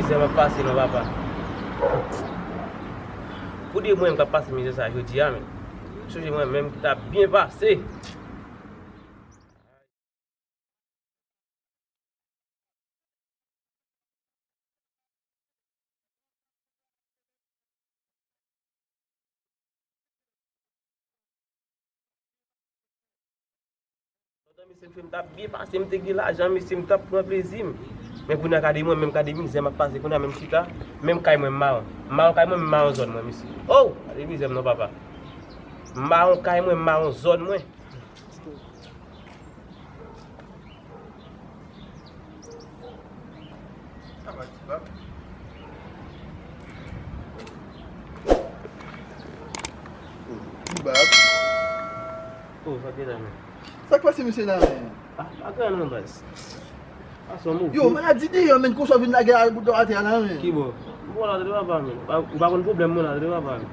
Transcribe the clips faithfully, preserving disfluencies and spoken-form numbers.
Mizè m ap pase non, papa. Pou de mwen menm k ap pase mizè sa jodi a, men. Sonje mwen menm ki t ap byen pase. Lontan, mesye, m fè m t ap byen pase, m te gen lajan, mesye, m t ap pran plezi m. Men kounye a, gade mwen menm, gade mizè m ap pase kounye a, menm chita, menm kay mwen m mawon. M mawon kay mwen, m mawon zòn mwen, mesye. Oh! Gade mizè m non, papa. M mawon kay mwen, m mawon zòn mwen. Sa va, Ti Bab? Ti Bab. Oh, sa ki la, men? Sa k pase misye la, men? Ah, pa gen anyen non, baz. Yo, maladi deyò, men, konsa w vin lage bout dò atè a la, men. Ki bò? M pa la tande papa, men. Ou pa konn pwoblèm mwen la tande papa, men.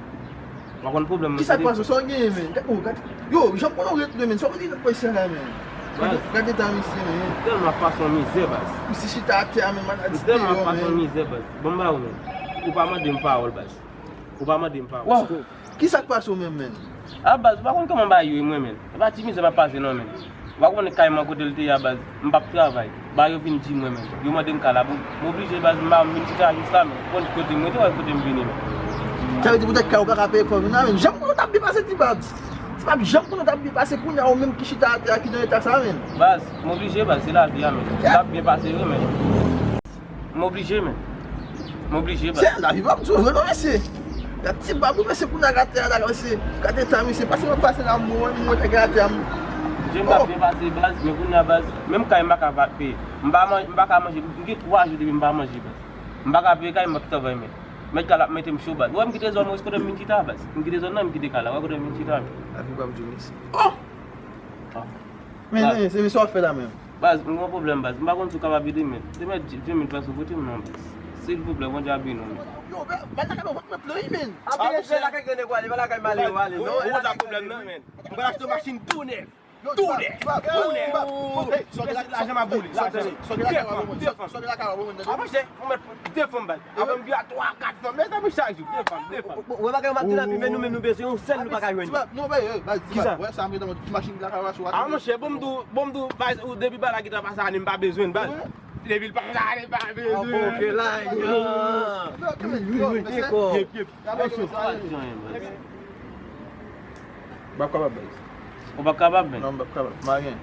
Ou pa konn pwoblèm mwen. Kisa k pase? Sa w genyen, men? Gad, oh, gad. Yo, jan pou nou ret, men. Sa w vin lage sa la, men? Gad eta misye, men. M tèlman ap pase yon mizè, baz. Misye chita atè a, men, maladi deyò, men. M tèlman ap pase yon mizè, baz. Bon, m ba ou, men. Ou pa mande m pawòl, baz. Ou pa mande m pawòl. Wow. Kisa k pase w menm, men? Ah, baz, ou pa konn kòman bagay yo ye, mwen, men. E pa ti mizè m ap pase non, men. Ou pa konn kay mwen kote l te ye a, baz. M p ap travay. Bagay yo vin di mwen, men. Yo mande m kay la. M oblije, baz, m pa vin chita jis la, men. Ou konn kote m rete, ou wè kote m vini, men. Sa vle di poutèt kay ou pa ka peye kò vin la, men. Janm konnen w t ap byen pase, Ti Bab. Ti Bab, janm konnen w t ap byen pase, kounye a ou menm ki chita atè a ki nan eta sa, men. Baz, m oblije, baz, se lavi a, men. M t ap byen pase vre, men. M oblije, men. M oblije, baz. Se lavi p ap di w vre non, mesye. Gad Ti Bab, mesye, kounye a gad tè a la, mesye. Gad eta misye, pase mwen pase la, mwen, mwen, mwen, gad tè a m. Je m t ap byen pase, baz, men kounye a, baz, menm kay m pa ka va peye. M pa man-, m pa ka manje, m gen twa jou depi m pa manje, baz. M pa ka peye kay, m ap travay, men. Mèt kay la ap mete m cho, baz. Ou wè m kite zòn mwen, kote m vin chita, baz. M kite zòn nan, m kite kay la, ou wè kote m vin chita, men. Lavi p ap di w, mesye. Oh! Ah. Men, men, se mesye w ap fè la menm. Baz, m gen yon pwoblèm, baz. M pa konn si w kapab ede m, men. Te mèt ven mil peso pote m non, baz. Silvouplè, Bondye ap beni w, men. Yo, men, men, men, men, men, men, men, men. Apre se lakay grenn nèg w ale, pa lakay malere w ale, non. Ou konn sa pwoblèm nan, men. M pral achte yon machin tou nèf. Tou nèf. Tou nèf. Lajan m ap boule. Lajan. Defann, defann. Avanse. Ou mèt defann, baz. Avè m gen twa, kat fanm. Mezanmi, chak jou. Defann, defann. Ou wè bagay yo m ap di la, pi men nou menm nou bezwen yon sèl nou pa ka jwenn. Ti Bab, non, baz, baz, Ti Bab, wè sa m gentan di machin la ka rache w. Ah, monchè, bon m di w, bon m di w, baz, ou depi bagay la gentan pase ane m pa bezwen l, baz. Depi l pase ane m pa bezwen l. Ah, bon, ok, la, yo. Wi, wi, wi, dekò. Yep, yep. M p ap kapab, baz. Ou p ap kapab, men? Non, m p ap kapab. M pa gen.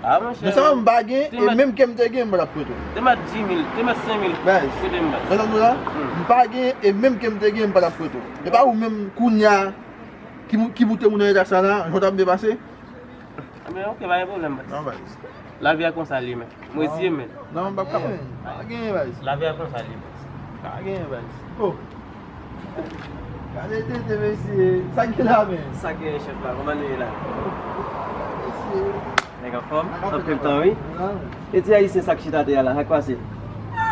Ah, monchè. Men sa m pa gen, e menm ke m te gen, m pa t ap prete w. Te mèt di mil, te mèt senk mil. Baz. Prete m, baz. Mwen, m pa gen, e menm ke m te gen, m pa t ap prete w. E pa ou menm, kounye a, ki mou-, ki moute moun nan eta sa la, jan w t ap byen pase? Ebyen, ok, pa gen pwoblèm, baz. Non, baz. Lavi a konsa li ye, men. M reziye m, men. Non, m p ap kapab. Pa genyen, baz. Lavi a konsa li ye, baz. Pa genyen, baz. Oh. Gade tete, mesye. Sa k gen la, men? Sa k gen, chèf la? Kòman nou ye la? Mesye. Nèg anfòm? Anpil tan, wi. E ti ayisyen sa k chita atè a la, sa k pase?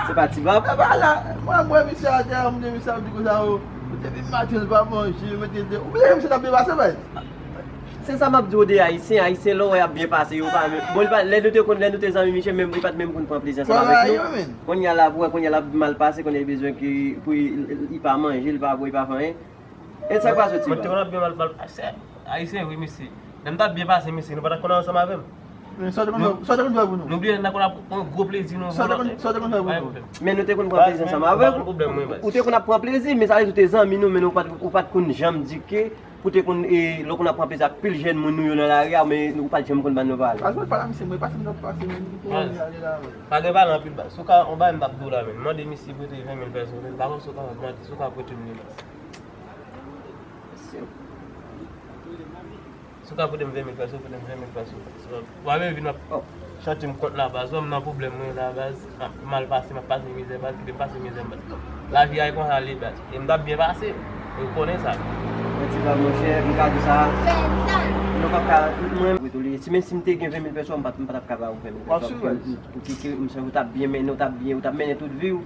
Se pa Ti Bab? E pa la. Mwen, mwen, misye atè a, m di misye ap di konsa, oh. Depi maten, l pa manje, mete de. Ou bliye misye t ap byen pase, baz? Se sa m ap di w de ayisyen, ayisyen lè w wè y ap byen pase, yo pa menm, bon, li pa, lè nou te konn, lè nou te zanmi misye, menm, li pa t menm konn pran plezi ansanm avèk nou. Kounye a la, pou wè, kounye a l ap mal pase, kounye a li bezwen ki, pou li, li pa manje, li pa bwè, li pa fè anyen. E sa k pase, Ti Bab? Mwen te konn ap byen mal, mal pase. Ayisyen, wi, mesye. Lè m t ap byen pase, mesye, nou pa t ap konn ansanm avè m. Men sa w te konn fè, sa w te konn fè pou nou? Nou bliye, n a konn ap pran gwo plezi, nou. Sa w te konn, sa w te konn fè pou nou? Men nou te konn pran plezi ansanm avè w. Ou te konn ap pran plezi, men sa vle di w te zanmi nou, men ou pa t, ou pa t konn janm di ke pou te konn, e, lè w konn ap pran plezi ak pil jèn moun nou yo nan lari a, men ou pa t janm konn ban nou pale. Baz, mwen pale a misye, mwen pase m t ap pase, men li pou ale la, men. Pa gen pale anpil, baz. Si w ka, yon bagay m t ap di w la, men. Mande misye prete ven mil peso, men. Pa konn si w ka mande, si w ka prete m li, baz. Si w ka prete m ven mil peso, prete m ven mil peso. W ap vin ap chante m kont la, baz. Wè m nan pwoblèm mwen la, baz. M ap mal pase, m ap pase mizè, baz. Kite m pase mizè, baz. Lavi a e konsa l ye, baz. E m t ap byen pase. Ou konnen sa. Mwen, Ti Bab, monchè, m ka di sa. Nou p ap ka, mwen, mwen, si, menm si m te gen ven mil peso, m pa t, m pa t ap ka ba ou ven mil peso. Pou ki, ki, m sonje ou t ap byen mennen, ou t ap byen, ou t ap mennen tout vi w.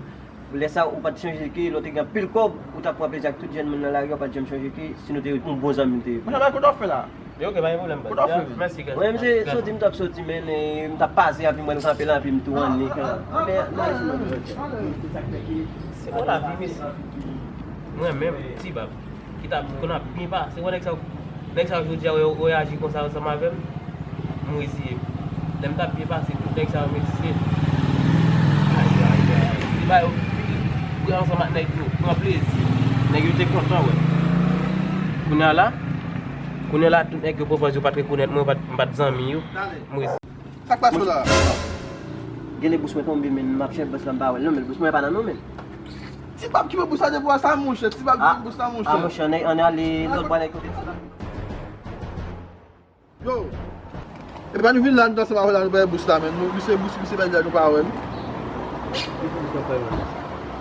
Lè sa, ou pa t chonje ke lè w te gen anpil kòb, ou t ap pran plezi ak tout jèn moun nan lari a, ou pa t janm chonje ke si nou te yon bon zanmi nou te ye. Monchè, bagay kote w ap fè la? Ok, pa gen pwoblèm, baz. Kote w ap fè, men? Mèsi, guys. Mwen, se soti, m t ap soti, men, e, m t ap pase, epi m wè nou kanpe la, epi m tou annik. Men, men, se mwen, baz. Se bon lavi, mesye. Mwen menm, Ti Bab, ki t ap, konn ap byen pase. Wè nèg sa yo, nèg sa yo jodi a, yo, yo reyaji konsa ansanm avè m, m reziye m. Lè m t ap byen pase, tout nèg sa yo, mesye. Ay, ay, ay, ay. Se ba yo, pran ansanm ak nèg yo, pran plezi. Nèg yo te kontan, wè. Kounye a la, kounye a la, tout nèg yo, pwofèz yo pa t rekonèt mwen, yo pa t, m pa t zanmi yo. M reziye. Sa k pase w la? Genlè bous mwen tonbe, men m ap chèche bous la, m pa wè l non, men bous mwen pa nan non, men. Ti Bab ki pran bous la depi w a sa, monchè. Ti Bab ki pran bous la, monchè. Ah, monchè, ann ale lòt bò, nèg kote Ti Bab. Yo. Epa nou vin la, nou t ansanm avè l la, nou bay bous la, men. Nou, misye, bous, misye bay la, nou pa wè l.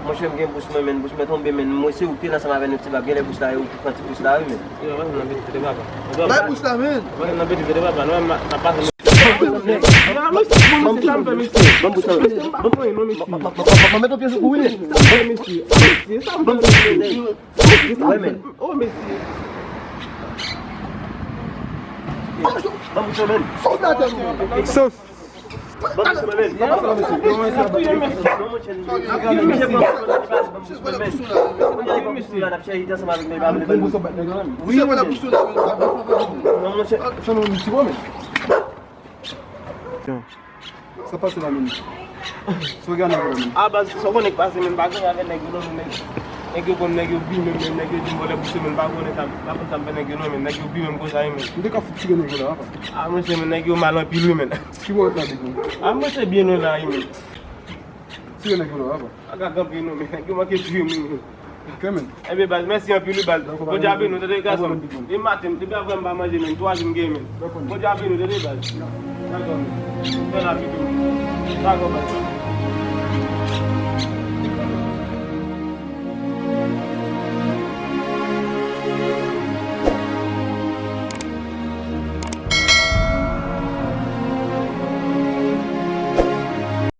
Monchè, m gen bous mwen, men. Bous mwen tonbe, men. Mwen se ou ki te ansanm avè nou, Ti Bab. Genlè bous la, e ou ki pran ti bous la, wi, men. Yo, pa nan betiz, tete papa. Bay bous la, men. Pa nan betiz, tete papa. Nou, m ap pase. Ban m bous la, men. Ban m bous la, men. Ban m met yon pye sou kou, wi, men. Ban m bous la, men. Ban m bous la, men. Ban m bous la, men. Sof. Sa pase la menm. Sa w gen avè l menm. Ah, baz, sa w konnen k pase menm, pa gen avè nèg yo non, men nèg, nèg yo konn nèg yo bi menm, men nèg yo di m vòlè bous yo, men pa konnen sa, pa konn sa m fè nèg yo non, men nèg yo bi menm konsa, wi, men. M te ka fout tire nèg yo la, apa. Ah, monchè, men nèg yo mal anpil, wi, men. Ki wòl nan bib la? Ah, mwen se byen nou la, wi, men. Tire nèg yo la, apa. Pa ka kanpe non, men nèg yo manke tiye moun. Ok, men. Ebyen, baz, mèsi anpil, wi, baz. Dakò, pa gen pwoblèm. Bondye a beni w, tande, gason. E maten, depi apre m pa manje, men, twa jou m gen, men. Dakò, men. Bondye a beni w, tande, baz. Dakò, men. Bèl apeti, men. Dakò, baz.